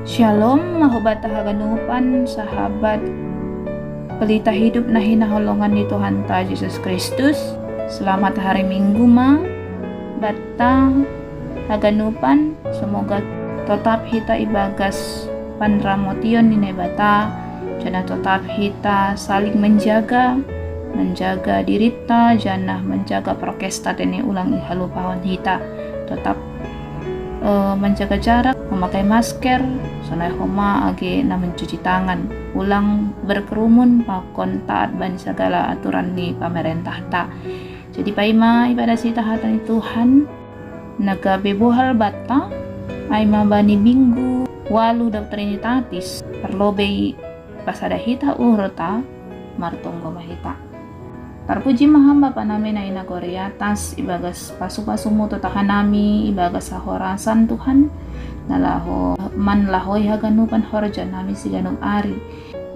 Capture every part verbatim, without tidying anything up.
Shalom, mahubata haganupan sahabat Pelita Hidup na hinaholongan ni Tuhanta Jesus Kristus. Selamat hari Minggu ma bata haganupan. Semoga totap hita ibagas panramotion ni Naibata, janah totap hita saling menjaga, menjaga dirita janah menjaga prokesta tene ulang ihalupahon hita. Totap eh, menjaga jarak, memakai masker, sonai homa age na mencuci tangan, ulang berkerumun pakon taat bani sagala aturan ni pamerentah ta. Jadi paima ibadah sita hata ni Tuhan, na gabe bohal bata, aima bani minggu walu do Trinitatis, perlobei pasada hita uhur ta martonggo mahita. Tarpuji maham Bapa nami na inagori atas ibagas pasu-pasumu totap hanami ibagas hahorasan Tuhan, na laho manlahoi haganupan horja nami siganup ari.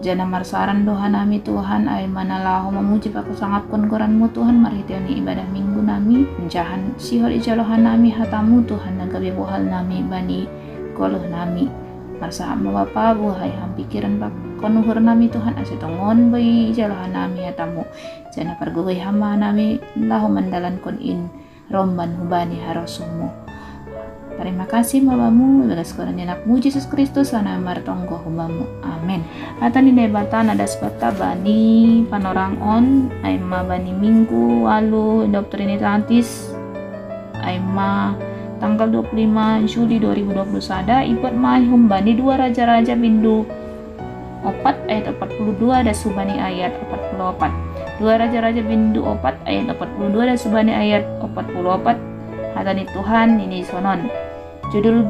Jana marsaran do hanami Tuhan, ai mana laho mamuji pakasangapkon goranmu Tuhan marhiteon ni ibadah minggu nami, menjahan sihol ijalo hanami hatamu Tuhan na gabe bohal nami bani goluh nami. Marsahap ma Bapa buhai ham pikiran pakon uhur nami Tuhan, ase tongon boi ijalo hanami hatamu. Jana pargogoi hama nami laho mandalankon in romban hubani harosuhmu. Terima kasih ma Bamu, ibagas goran ni Anakmu Jesus Kristus, sana martonggo hubamu. Amin. Hata ni Naibata na das bata bani panorang on, aima bani minggu walu do Trinitatis, aima tanggal dua puluh lima Juli dua ribu dua puluh sada, ibuat ma ai humbani dua Raja-Raja bindu opat ayat opat puluh dua das hubani ayat opat puluh opat. Dua Raja-Raja bindu opat ayat opat puluh dua das hubani ayat opat puluh opat. Hata ni Tuhan nini sonon. Judul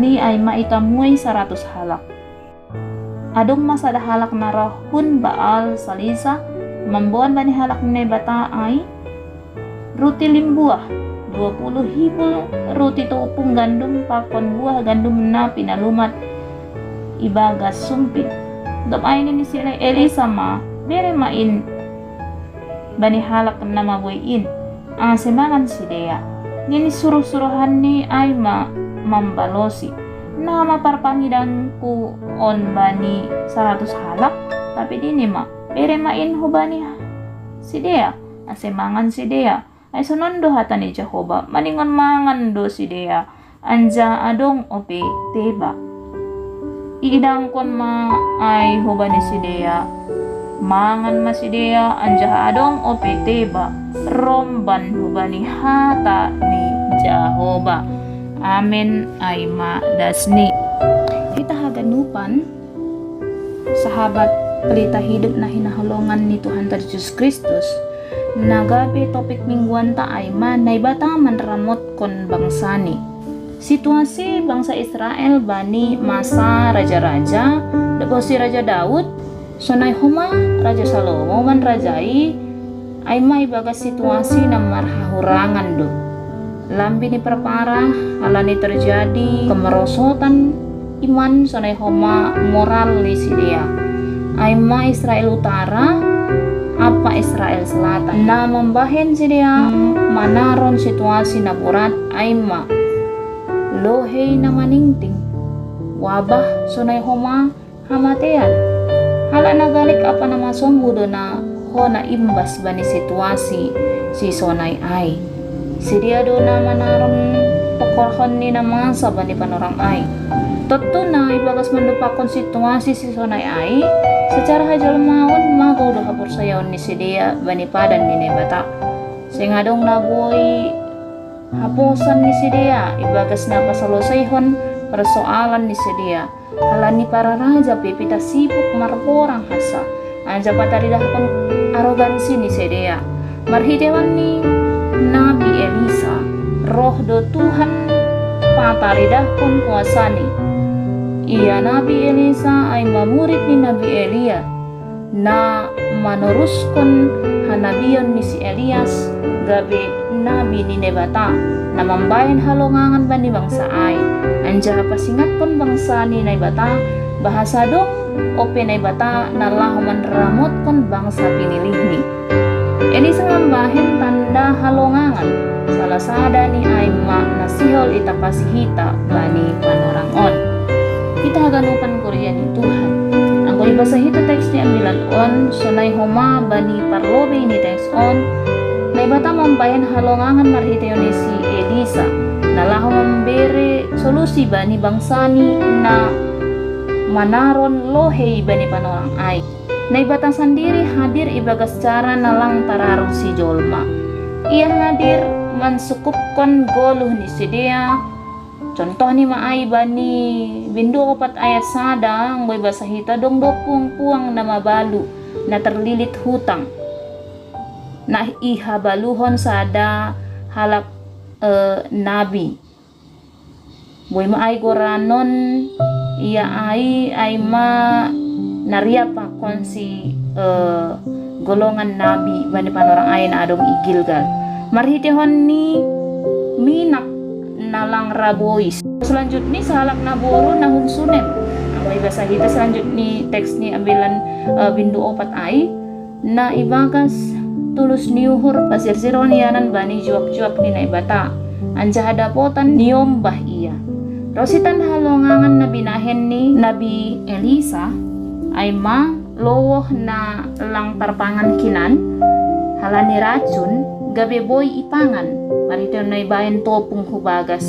ni aima itamuai saratus halak. Adong ma sada halak na roh hun Baal Salisa, mamboan bani halak ni Naibata ai ruti limbuah, dua puluh hibul ruti topung gandum pakon buah gandum na pinalumat ibagas sumpit. Dob ai nini si Elisa ma, bere ma in bani halak na mabuei in, ase mangan sidea. Nini suruh-suruhanni ai ma mambalosi, nama parpangidangku on bani saratus halak? Tapi nini ma, bere ma in hubani sidea, ase mangan sidea. Ai sonon do hata ni Jahoba, maningon mangan do sidea, anjaha adong ope teba. Iidangkon ma ai hubani sidea, mangan ma sidea, anjaha adong ope teba, romban hubani hata ni Jahoba. Amen, ai ma dasni. Hita haganupan, sahabat Pelita Hidup na hinaholongan ni Tuhanta Jesus Kristus, na gabe topik mingguanta ai ma Naibata manramotkon bangsani. Situasi bangsa Israel bani masa raja-raja, dob si Raja Daud, sonai homa Raja Salomo manrajai, ai ma ibagas situasi na marhahurangan do. Lambi ni perpara, halani terjadi kemerosotan iman sonai homa moral ni sidea. Ai ma Israel Utara ampa Israel Selatan, na mambahen sidea manaron situasi na borat, ai ma lohei na maningting, wabah sonai homa hamatean. Halak na galik ampa na masombu do na hona imbas bani situasi sisonai ai. Sidea do na manaron pongkorhon ni na masa bani panorang ai. Tontuna ibagas mandompakkon situasi sisonai ai, secara hajolmaon magou do haporsayaon ni sidea bani padan ni Naibata. Seng adong na boi haposan ni sidea ibagas na pasalosaihon persoalan ni sidea. Halani para raja pe pitah sibuk marporang hansa, anjaha pataridahkon arogansi ni sidea. Marhitehon ni Nabi Elisa, roh do Tuhan pataridahkon kuasaNi. Ia Nabi Elisa ai ma murid ni Nabi Elia, na manoruskon hanabion ni si Elias, gabe nabi ni Naibata, na mambahen halongangan bani bangsa ai, anjaha pasingatkon bangsa ni Naibata, bahasa adong ope Naibata na laho manramotkon bangsa pinilihNi. Elisa mambahen tanda halongangan, salah sada ni ai ma na sihol itapasi hita bani panorang on. Haganupan kuria ni Tuhan. Anggo ibasa hita teks ni ambilan on, sonai homa bani parlobei ni teks on, Naibata mambahen halongangan marhiteion ni si Elisa, na laho mambere solusi bani bangsani na manaron lohei bani panorang ai. Naibata sandiri hadir ibagas cara na lang tararu si jolma. Ia hadir mansukupkon goluh ni sidea. Contohni ma ai bani bindu opat ayat sada, anggo ibasa hita dong do puang-puang na mabalu, na terlilit hutang, na ihabaluhon sada halak eh, nabi. Boi ma ai goranon, ia ai ai ma na riap pakon si eh, golongan nabi bani panorang ai na adong i Gilgal. Marhiteihon ni minak na lang ra bois. Selanjutni sahalak naboru na hun Sunem. Anggo ibasa hita selanjutni teks ni ambilan eh, bindu opat ai, na ibagas tulus ni uhur, pasirsirhon ianan bani juak-juak ni Naibata, anjaha dapotan niombah ia. Ro hita halongangan na binahen ni Nabi Elisa, ai ma lowoh na lang tarpangan hinan, halani racun, gabe boi ipangan, marhitehon na ibahen topung hu bagas.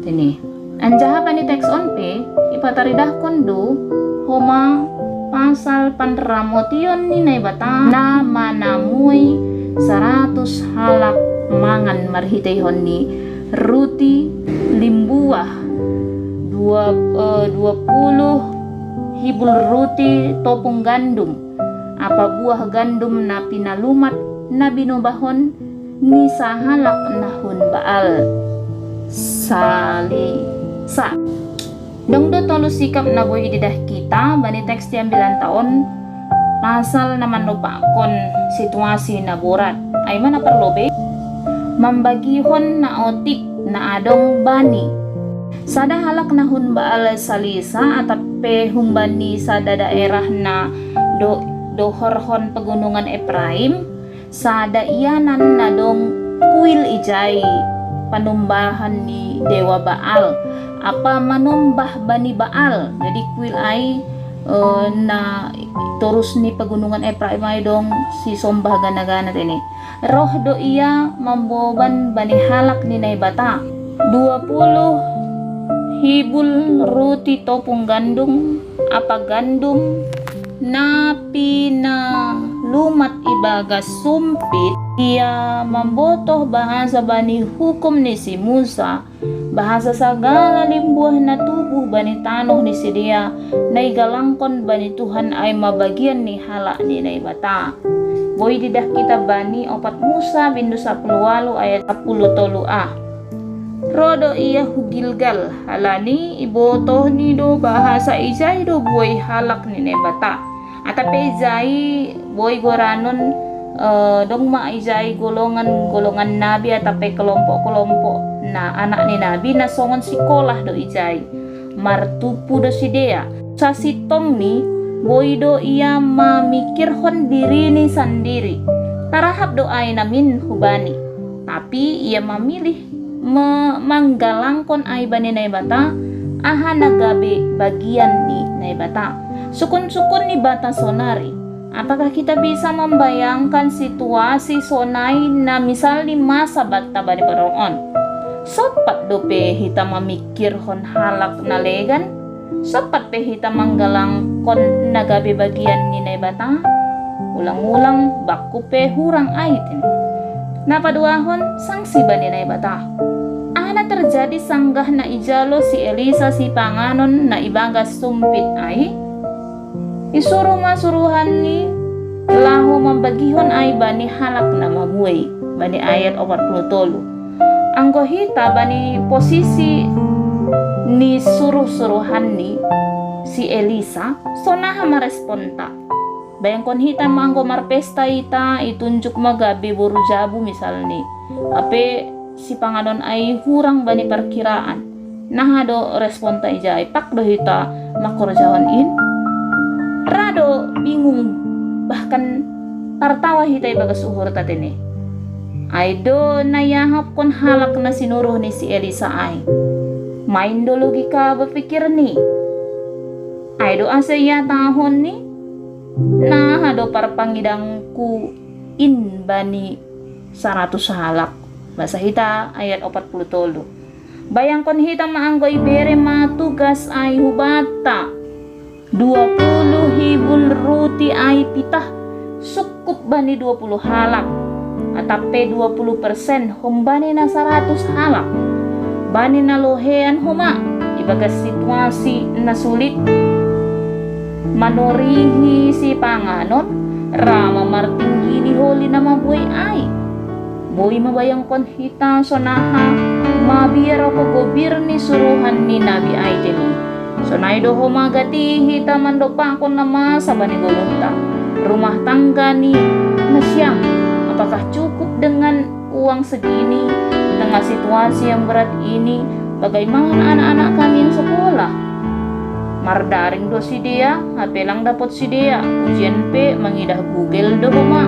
Tene. Anjaha bani teks on pe, ipataridahkon do homa pasal panramotion ni Naibata na manamui saratus halak mangan marhiteihon ni ruti limbuah dua, eh, dua puluh hibul ruti topung gandum, apa buah gandum na pinalumat na binobahon ni sahalak na hun Baal Salisa. Dong do tolu sikap na boi ididah hita bani teks ni ambilanta on, pasal na mandopakkon situasi na borat. Ai ma na parlobei, mambagihon na otik na adong bani sada halak na hun Baal Salisa atap pe humbani sada daerah na do, dohorhon pegunungan Epraim, sada ianan na dong kuil ijai panumbahan ni dewa Baal, apa manombah bani Baal. Jadi kuil ai eh, na torus ni pegunungan Epraim ai dong sisombah gana-gana tene. Roh do ia mamboban bani halak ni Naibata dua puluh hibul ruti topung gandum, apa gandum na pinalumat ibagas sumpit. Ia mambotoh bahasa bani hukum ni si Musa, bahasa sagala limbuah na tubuh bani tanoh ni sidea na igalangkon bani Tuhan ai ma bagian ni halak ni Naibata. Boi ididah hita bani opat Musa bindu sapuluh ualu ayat sapuluh tolu a. Ro do ia hu Gilgal, halani ibotohni do bahasa ijai do boi halak ni Naibata. Atap pe ijai boi goranon eh, dong ma ijai golongan-golongan nabi atap pe kelompok-kelompok na anak ni nabi na songon sikolah do ijai. Martumpu do sidea. Sasintongni boi do ia mamikirhon dirini sandiri. Tarahap do ai namin hubani. Tapi ia mamilih me- manggalangkon ai bani Naibata, aha na gabe bagian ni Naibata. Sukun-sukun ni bata sonari. Apakah kita bisa membayangkan situasi sonai na misalni masa banta bani parorong on? Sompat dope hita mamikirhon halak na legan? Sompat pe hita manggalangkon na gabe bagian ni Naibata? Ulang-ulang bakku pe hurang ai tene. Na paduahon, sangsi bani Naibata. Aha na terjadi sanggah na ijalo si Elisa sipanganon na ibagas sumpit ai? Isuruh ma suruhanni laho mambagihon ai bani halak na mabuei, bani ayat opat puluh tolu. Anggo hita bani posisi ni suruh-suruhanni si Elisa, sonaha ma responta? Bayangkon hita ma anggo marpesta hita, itunjuk ma gabe boru jabu misalni. Hape sipanganon ai hurang bani parkiraan. Naha do responta ijai, pak do hita mangkorjahon in? Ra do bingung, bahkan tartawa hita ibagas uhurta tene. Ai do na iahapkon halak na sinuruh ni si Elisa ai. Main do logika bapikirni. Ai do ase iatahon ni, naha do parpangidangku in bani saratus halak. Basa hita ayat opat puluh tolu. Bayangkon hita ma anggo ibere ma tugas ai hubata. Dua puluh hibul ruti ai pitah sukup bani dua puluh halak. Atap pe dua puluh persen hombani na saratus halak. Bani na lohean homa ibagas situasi na sulit. Manorihi sipanganon, ra ma martinggi ni holi na mabuei ai. Boi ma bayangkon hita sonaha mabiar opo gobir ni suruhan ni nabi ai teni. Sonai do homa gati hita mandopakon na masa bani golonta. Rumah tangga ni nasiam, apakah cukup dengan uang segini, di tengah situasi yang berat ini, bagaimana anak-anak kami yang sekolah? Mardaring do sidea, hape lang dapot sidea, ujian pe mangidah Google do homa.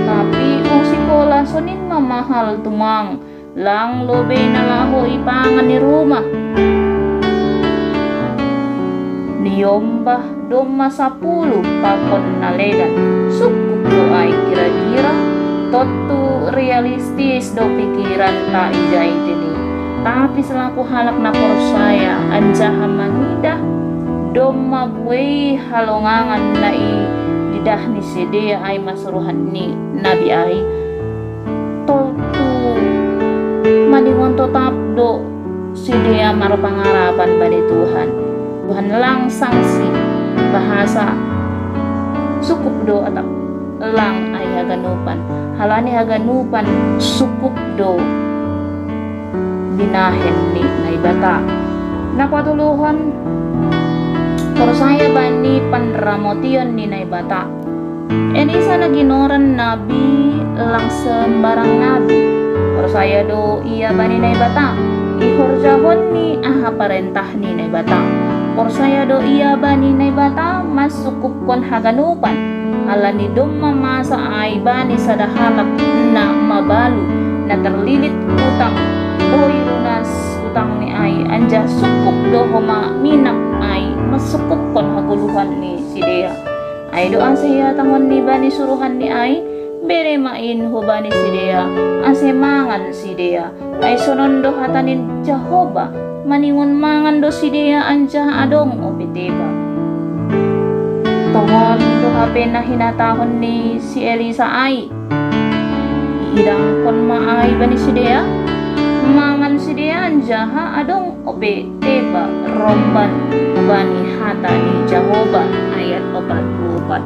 Tapi uang sikola sonin ma mahal tumang, lang lobei na laho ipangan ni rumah. Niombah domma sapuluh pakon na legan. Sukup do ai kira-kira? Tontu realistis do pikiran ta ijai teni. Tapi selaku halak na porsaya anjaha mangidah domma buei halongangan na ididah ni sidea ai ma suruhan ni nabi ai, tontu maningon totap do sidea marpangarapan bani Tuhan. Tuhan lang sangsi bahasa sukup do atap lang ai haganupan. Halani haganupan sukup do binahen ni Naibata. Na patoluhon, porsaya bani panramotion ni Naibata. Elisa na ginoran nabi lang sembarang nabi. Porsaya do ia bani Naibata. Ihorjahon ni aha parentah ni Naibata. Porsaya do ia bani Naibata masukupkon haganupan. Halani domma masa ai bani sada halak na mabalu, na terlilit utang, boi lunas utang ni ai, anjaha sukup do homa minak ai masukupkon hagoluhan ni sidea. Ai do ase iatahon ni bani suruhan ni ai, bere ma in hubani sidea, ase mangan sidea. Ai sonon do hata ni Jahoba, maningon mangan do sidea anjaha adong ope teba. Tongon do hape na hinatahon ni si Elisa ai. Iidangkon ma ai bani sidea, mangan sidea anjaha adong ope teba romban bani hata ni Jahoba. Ayat opat puluh opat.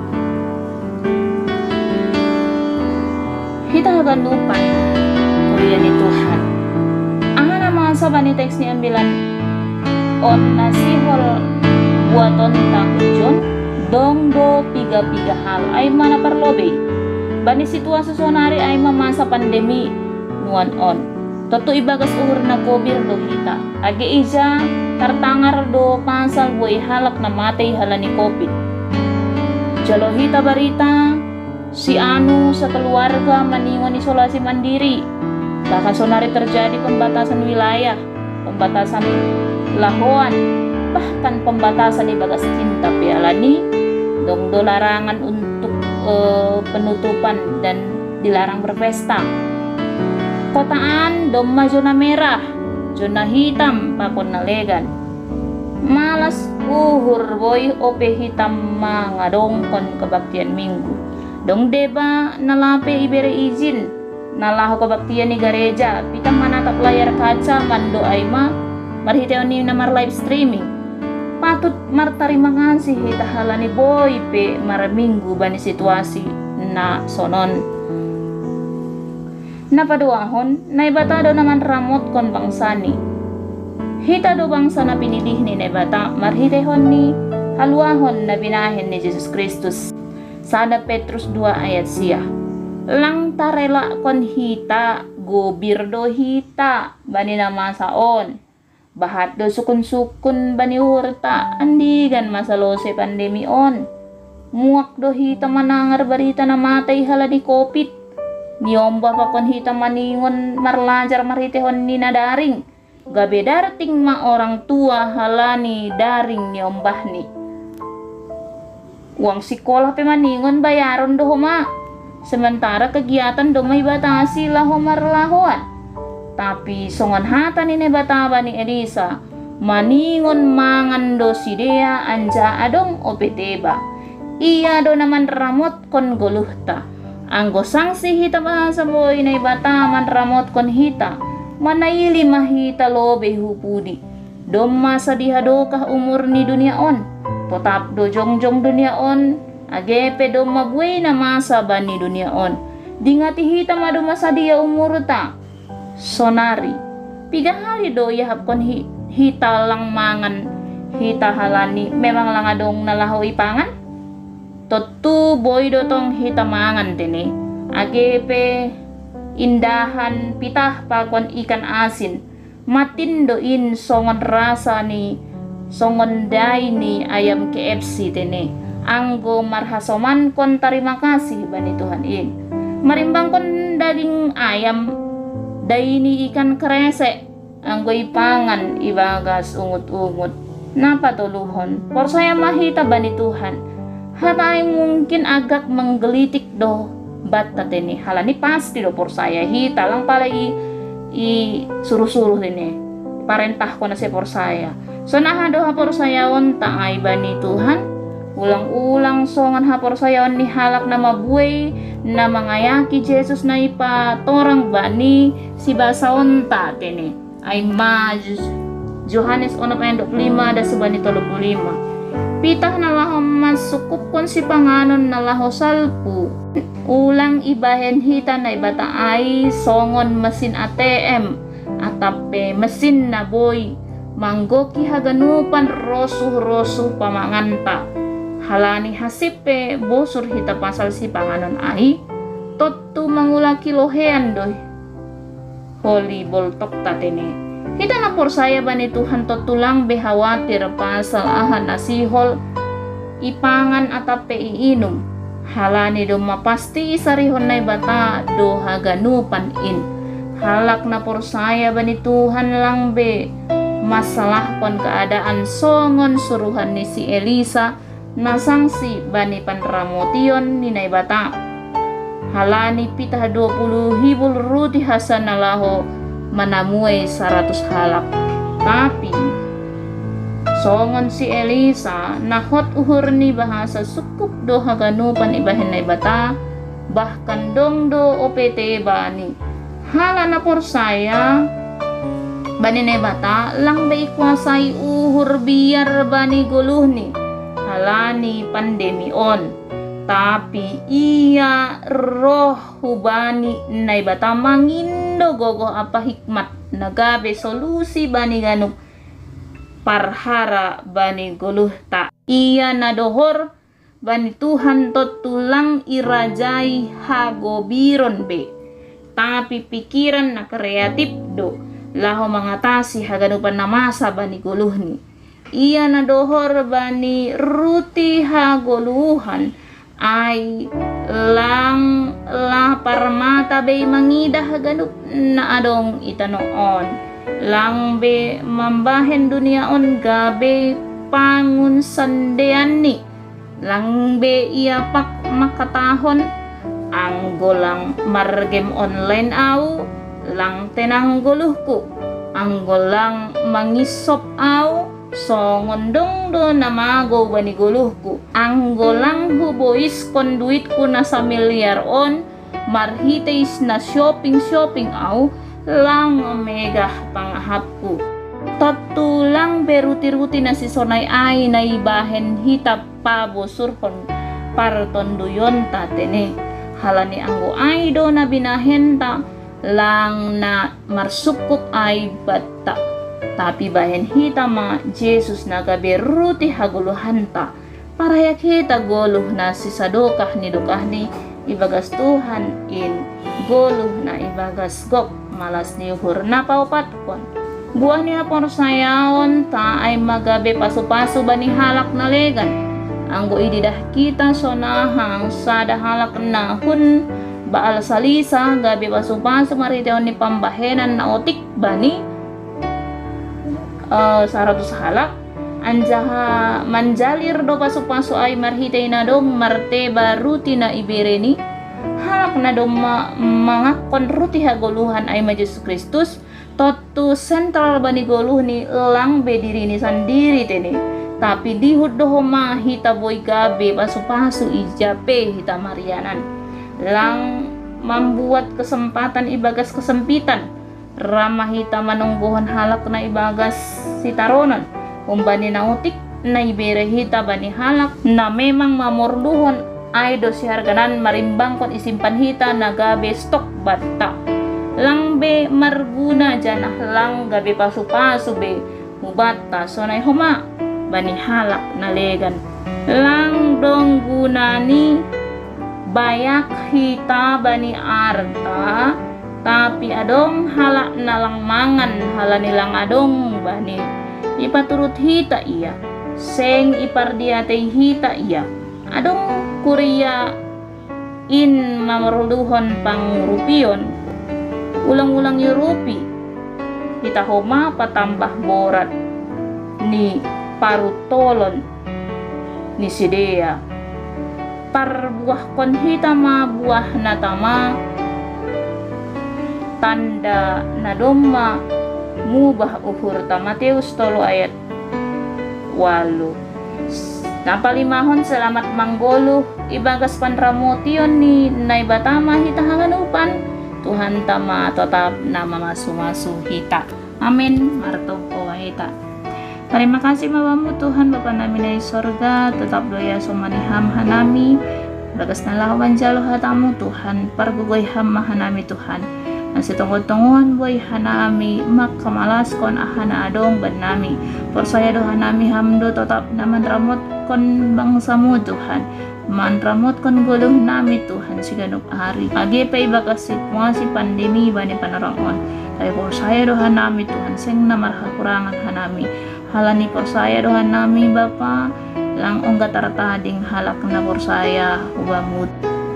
Hita haganupan, kuria ni Tuhan. Aha na masa bani teks ni ambilan on na sihol buatonta ujon? Dong do piga-piga hal ai ma na parlobei. Bani situasi sonari ai ma masa pandemi nuan on. Tontu ibagas uhur na gobir do hita. Age ija tartangar do pasal buei halak na matei halani covid. Jalo hita barita, si anu sekeluarga maningon isolasi mandiri. Bahkan sonari terjadi pembatasan wilayah, pembatasan lahoan, bahkan pembatasan ibagas cinta pe halani dong do larangan untuk eh, penutupan dan dilarang berpesta. Kota an domma zona merah, zona hitam pakon na legan. Malas uhur boi ope hita mangadongkon kebaktian minggu. Dong deba na lape ibere izin na laho kebaktian i gareja, pitah manatap layar kaca mandoai ma marhiteon ni na mar live streaming. Patut martarima kasih hita halani boi pe marminggu bani situasi na sonon. Na paduahon, Naibata do na manramotkon bangsani. Hita do bangsa na pinilih ni Naibata marhiteihon ni haluahon na binahen ni Jesus Kristus. Sada Petrus dua ayat sia. Lang tarelakkon hita, gobir do hita bani na masa on. Bahat do sukun-sukun bani uhurta andigan masa lose pandemi on. Muak do hita manangar barita na matei halani covid. Niombah pakon hita maningon marlajar marhiteihon ni na daring. Gabe darting ma orang tua halani daring niombahni. Uang sikolah pe maningon bayaron do homa. Sementara kegiatan do ma ibatasi laho marlahoan. Tapi songon hata ni Naibata bani Elisa, maningon mangan do sidea anjaha adong ope teba. Ia do na manramotkon goluhta. Anggo sangsi hita bahasa boi Naibata manramotkon hita, manaili ma hita lobei hu pudi. Domma sadiha dokah umur ni dunia on. Totap do jongjong dunia on, age pe domma buei na masa bani dunia on. Dingati hita ma domma sadia umurta sonari. Piga hali do iahapkon hi, hita lang mangan hita halani memang lang adong na laho ipangan? Tontu boi do tong hita mangan tene. Age pe indahan pitah pakon ikan asin. Matin do in songon rasa ni songon dai ni ayam K F C tene. Anggo marhasomankon tarima kasih bani Tuhan in. Marimbangkon daging ayam, dai ni ikan kresek, anggo ipangan ibagas ungut-ungut. Na patoluhon, porsaya ma hita bani Tuhan. Hata ai mungkin agak menggelitik do banta tene. Halani pasti do porsaya hita, lang pala i, i suruh-suruh tene. Parentahkon na sai porsaya. Sonaha do haporsayaonta ai bani Tuhan? Ulang-ulang songon haporsayaon ni halak na mabuei na mangayaki Jesus na ipatorang bani sibasaonta tene. Ai ma Johannes onom ayat dua puluh lima das bani tolu puluh lima. Pitah na laho mansukupkon sipanganon na laho salpu. Ulang ibahen hita Naibata ai songon mesin A T M, atap pe mesin na boi manggoki haganupan rosuh-rosuh pamanganta. Halani hasip pe bosur hita pasal sipanganon ai, tontu mangulaki lohean do holi boltokta tene. Hita na porsaya bani Tuhan tontu lang be hawatir pasal aha na sihol ipangan atap pe iinum. Halani domma pasti isarihon Naibata do haganupan in. Halak na porsaya bani Tuhan lang be masalahkon keadaan songon suruhan ni si Elisa, na sangsi bani panramotion ni Naibata. Halani pitah dua puluh hibul ruti hasa na laho manamuai saratus halak. Tapi songon si Elisa, na hot uhur ni bahasa sungkup do haganupan ibahen Naibata, bahkan dong do O P T bani. Halak na porsaya bani Naibata lang be ikuasai uhur biar bani goluhni halani pandemi on. Tapi ia roh hubani Naibata mangindo gogoh ampa hikmat na gabe solusi bani ganup parhara bani goluhta. Ia na dohor bani Tuhan tontu lang irajai hagobiron be. Tapi pikiran na kreatif do laho mangatasi haganupan na masa bani goluhni. Ia na dohor bani ruti hagoluhan ai lang lapar mata be mangidah haganup na adong i tanoh on. Lang be mambahen dunia on gabe pangun sandeanni. Lang be ia pang mangkatahon, anggo lang margame online au, lang tenang goluhku. Anggo lang mangisop au, songon dong do na magou bani goluhku. Anggo lang huboiskon duitku na samiliar on, marhitei na shopping-shopping au, lang megah pangahapku. Tontu lang be ruti-ruti na sisonai ai na ibahen hita pabosurhon partonduyonta tene. Halani anggo ai do na binahenta, lang na marsungkup ai banta. Tapi bahen hita ma Jesus na gabe ruti hagoluhanta. Parayak hita goluh na sisadokah ni dokahni ibagas Tuhan in, goluh na ibagas gok malas ni uhur. Na paopatkon, buah ni haporsayaonta ai ma gabe pasu-pasu bani halak na legan. Anggo ididah hita sonaha sada halak na hun Baal Salisa gabe pasu-pasu marhiteon ni pambahenan na otik bani eh, saratus halak, Anjaha manjalir do pasu-pasu ai marhitei na dong marteba ruti na ibereni, halak na domma mangakkon ruti hagoluhan ai ma Jesus Kristus, tontu sentral bani goluh ni lang be dirini sandiri tene. Tapi dihut do homa hita boi gabe pasu-pasu ija pe hita marianan. Lang mambuat kesempatan ibagas kesempitan, ra ma hita manonggohon halak na ibagas sitaronon. Humbani na otik na ibere hita bani halak na memang mamorluhon, ai do siharganan marimbangkon isimpan hita na gabe stok banta. Lang be marguna janah lang gabe pasu-pasu be mubanta sonai homa bani halak na legan. Lang dong gunani bayak hita bani arta, tapi adong halak na lang mangan halani lang adong bani ipaturut hita ia, seng ipardiatei hita ia. Adong kuria in mamorluhon pangurupion, ulang-ulang iurupi hita homa patambah borat ni parutolon ni sidea. Parbuahkon hita ma buah na tama, tanda na domma mubah uhurta. Mateus tolu ayat walu. Na palimahon, selamat manggoluh ibagas panramotion ni Naibata ma hita haganupan. Tuhanta ma totap na mamasu-masu hita. Amin. Martongko ma hita. Tarima kasih ma Bamu Tuhan, Bapa nami na i sorga, totap do ia somani Ham hanami, bagas na laho manjalo hataMu Tuhan, pargogoi Ham ma hanami Tuhan. Na sitonggo-tonggoan boi hanami mangkamalaskon aha na adong bannami. Porsaya do hanami Ham do totap na manramotkon bangsaMu Tuhan, manramotkon goluhnami Tuhan siganup ari. Age pe ibagas situasi pandemi bani panorang on, tapi porsaya do hanami Tuhan, seng na marhakurangan hanami. Halani porsaya do hanami Bapa, lang ongga tartading halak na porsaya hu Bamu,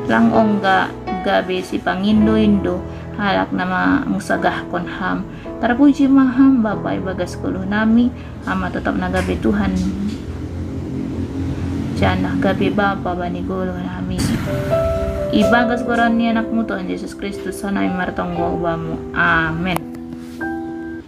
lang ongga gabe sipangindo-indo halak na mangsagahkon Ham. Tarpuji ma Ham Bapa ibagas goluhnami, Ham ma totap na gabe Tuhan, janah gabe Bapa bani goluhnami. Ibagas goran ni AnakMu Tuhan Jesus Kristus hanami martonggo hu Bamu. Amen.